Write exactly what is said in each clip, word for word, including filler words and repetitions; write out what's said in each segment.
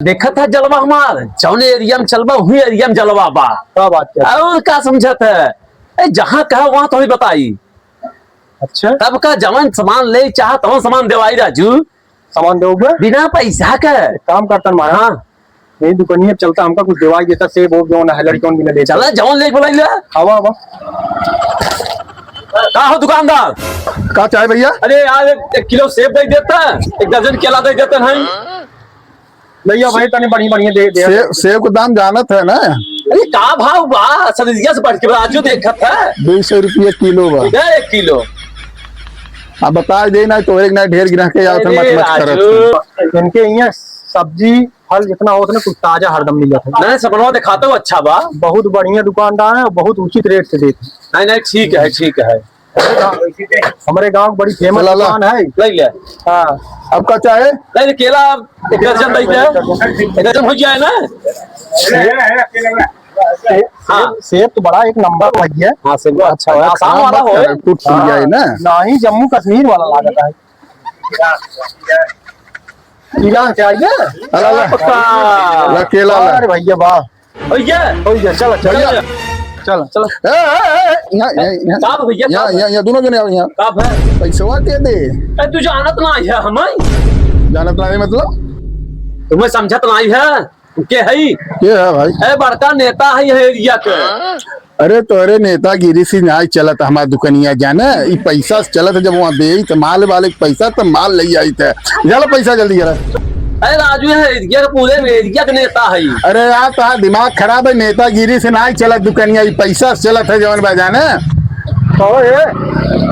देखत है जलवा हमार, जौन एरिया में चलबा, वही एरिया में जलवा बा। का बात कर? और का समझत है? ए, जहाँ कहा वहाँ तोहरी बताई। अच्छा। तब का जवन सामान ले चाह, तवन सामान देवाई राजू। सामान देउबे? बिना पैसा के। एक काम करतन मारा। हाँ। यही दुकनिया चलता, हमका कुछ देवाई देता, सेब ओब जौन है, लड़कन भी ना लेता। चला, जौन लेके बोलाई ले। आवा, आवा। का हो दुकानदार? का चाहे भैया? अरे यार, एक, एक किलो सेब दे देता, एक दर्जन केला दे देता है। भैया, भाई, तनी बढ़िया, बढ़िया दे, दे। सेब, सेब के दाम जानत है ना? अरे, का भाव बा? सब्जिया से बढ़ के बा, आजू देखत है। दो सौ रुपया किलो बा। इधर एक किलो। अब बता दे ना, तोहरे के ना ढेर गिरा के आवत है, अरे, मच मच करत राजू। है। इनके यहाँ सब्जी, फल जितना होत ना, कुछ ताजा हरदम मिलत है। नहीं, सपनवा दिखाते हो, अच्छा बा। बहुत बढ़िया दुकानदार है, बहुत उचित रेट से देते हैं। नहीं, नहीं, ठीक है, ठीक है। हमरे गाँव की बड़ी famous चला ला। दुकान है। ले ले। हाँ। अब का चाहे? ले ले, केला एक दर्जन दे दे। एक दर्जन हो जाए ना। सेब, हाँ। सेब, सेब तो बड़ा एक नंबर भैया। हाँ, सेब तो अच्छा है। आसाम वाला हो। टूट फूट जाए ना। ना ही जम्मू कश्मीर वाला लागत है। केला चाहिए? अला ला। पक्का। ला केला ला। अरे भैया, वाह। भैया। भैया, चला, चला। भैया। चला। चला। ए, ए, ए, ए, यहाँ, यहाँ, यहाँ। का भैया, यहाँ, का यहाँ, यहाँ, दोनों जने आओ यहाँ। का भै? पैसवा के दे। ए, तू जानत ना है हमें? जानत ना है मतलब? तुम्हें समझत ना है? के है? के है भाई? ए, बड़का नेता है ये एरिया के। अरे तोरे नेतागिरी से नाई चलत हमार दुकनिया जाने, ई पैसा से चलत है। जब वहाँ देई त माल वाले के पैसा त माल ले आई थे। चलो पैसा जल्दी करा। अरे राजू है एरिया के, पूरे एरिया के नेता है। अरे यार तोहार दिमाग खराब है, नेतागिरी से नाई चलत दुकनिया, ई पैसा से चलत है जवन बा जाने। तो ए,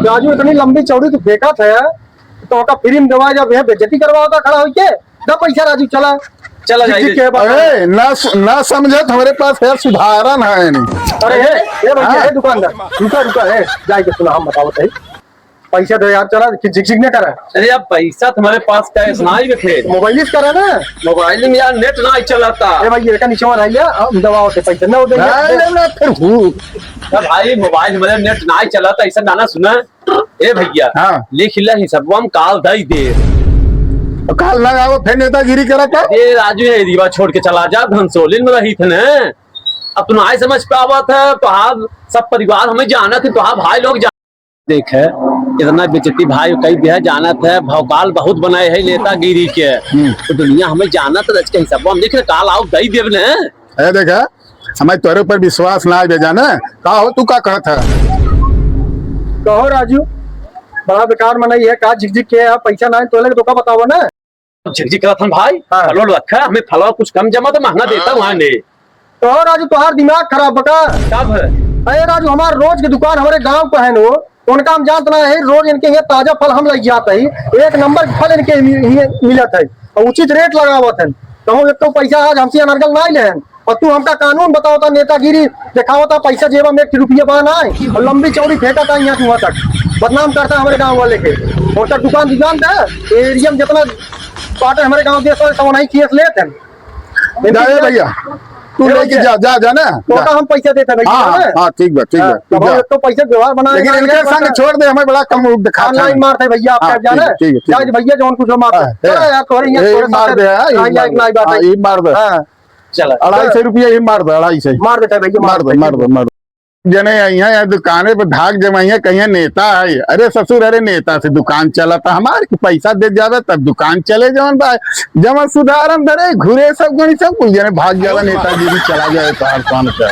राजू इतनी लंबी चौड़ी तू फेंकत है, तो ओका फ्री में दवा जब यहाँ बेइज्जती करवावता खड़ा होइके। द पैसा राजू, चला। चला झिकझिक जाइए। के बात। अरे, ना सु-, ना समझत, हमरे पास है सुधारन है नहीं। अरे, हे, हे भैया, हाँ। हे दुकानदार, रुका, रुका, हे, जाइके सुना, हम बतावत है। पैसा दे यार, चला, कि झिकझिक न करा। अरे, अब पैसा तुम्हारे पास cash ना ही फिर। मोबाइल से करा ना। मोबाइल में यार net ना ही चलाता। ए भाई, ये का निचवा रह गया, हम दवा होते पैसा ना दे। ना, ना, ना, फिर हूँ। ना भाई, मोबाइल में net ना ही चलाता, ऐसा गाना सुना। ए भैया, हाँ। लिख ले हिसबवा, हम काल दई दे। तो काल ना आओ, फिर नेतागिरी करत है। ए राजू, ये रीवा छोड़ के चला जा, धनसोलिन में रही थे न। अब तू ना समझ पावत है, तोहार सब परिवार हमें जानत है, तोहार भाई लोग जा-, देख है, इतना बेइज्जती भाई कई दिया, जानत है, भौकाल बहुत बनाए है नेतागिरी के। हम्म। तो दुनिया हमें जानत है, इसके हिसबवा हम लिख ले, काल आओ दई देब न। ए देखा, हमें तोरे ऊपर विश्वास ना आवे जाने। का हो, तू का कहत है? कहो राजू, बड़ा बेकार मनई है, का झिकझिक के है, पैसा ना है, तोले तो का बतावो ना। झिकझिक करत हन भाई, हाँ। फलो रखा, हमें फलो कुछ कम जमा तो महंगा देता वहाँ ने। कहो राजू, तोहार दिमाग खराब बका? कब है? अरे राजू, हमार रोज के दुकान हमारे गाँव का है नो, उनका हम जानत ना है, रोज इनके यहाँ ताजा फल हम लइ जात है, एक नंबर के फल इनके मि-, मि-, मिलत है और उचित रेट लगावत है। कहूँ एक तो पैसा आज हमसे अनर्गल ना लेहन और तू हमका कानून बतावता, नेतागिरी देखावता, पैसा जेबा में एक रुपया बा ना है और लंबी चौड़ी फेंकता यहाँ से वहाँ तक, बदनाम करता हमारे गाँव वाले के। और तक दुकान दुकान था, एरिया में जितना बाटे हमारे गाँव देश वाले सब वहीं केस लेत हैं। जा ए भैया, तू ए लेके भैया। जा, जा, जा ना, तो जा। का हम पैसा देते भैया, हाँ, है ना? हाँ, ठीक बा, ठीक हाँ, बा, तू तब हम जा। एक तो पैसे व्यवहार बना लेकिन लेना इनके है, संग बस। छोड़ दे, हमें बड़ा कम रूप दिखात है। Online मारते भैया, आप हाँ, क्या जाने? ठीक, ठीक, ठीक। जा भैया, जौन कुछ मार हाँ, दे। चला है। यार, तोहरे यहाँ ए, थोड़ा सा मार दे, हाँ, ये अढ़ाई मार लाख दे। मार बात हाँ, है। ये मार दे। हाँ। चला। अढ़ाई सौ रुपया ये मार दे, अढ़ाई सौ। मार देता है भैया, मार मार दे, देता है। मार दे, मार दे। जने अइहें, यहाँ दुकाने पे धाक जमाइहें, कहिए नेता है। अरे ससुर, अरे नेता से दुकान चलत है हमार, कि पैसा दे जावे तब दुकान चले। जवन बा, जवन सुधारन धरे, घुरे सब गणी सब कुछ जने भाग जावे, नेतागिरी चला जावे तोहार पान पे।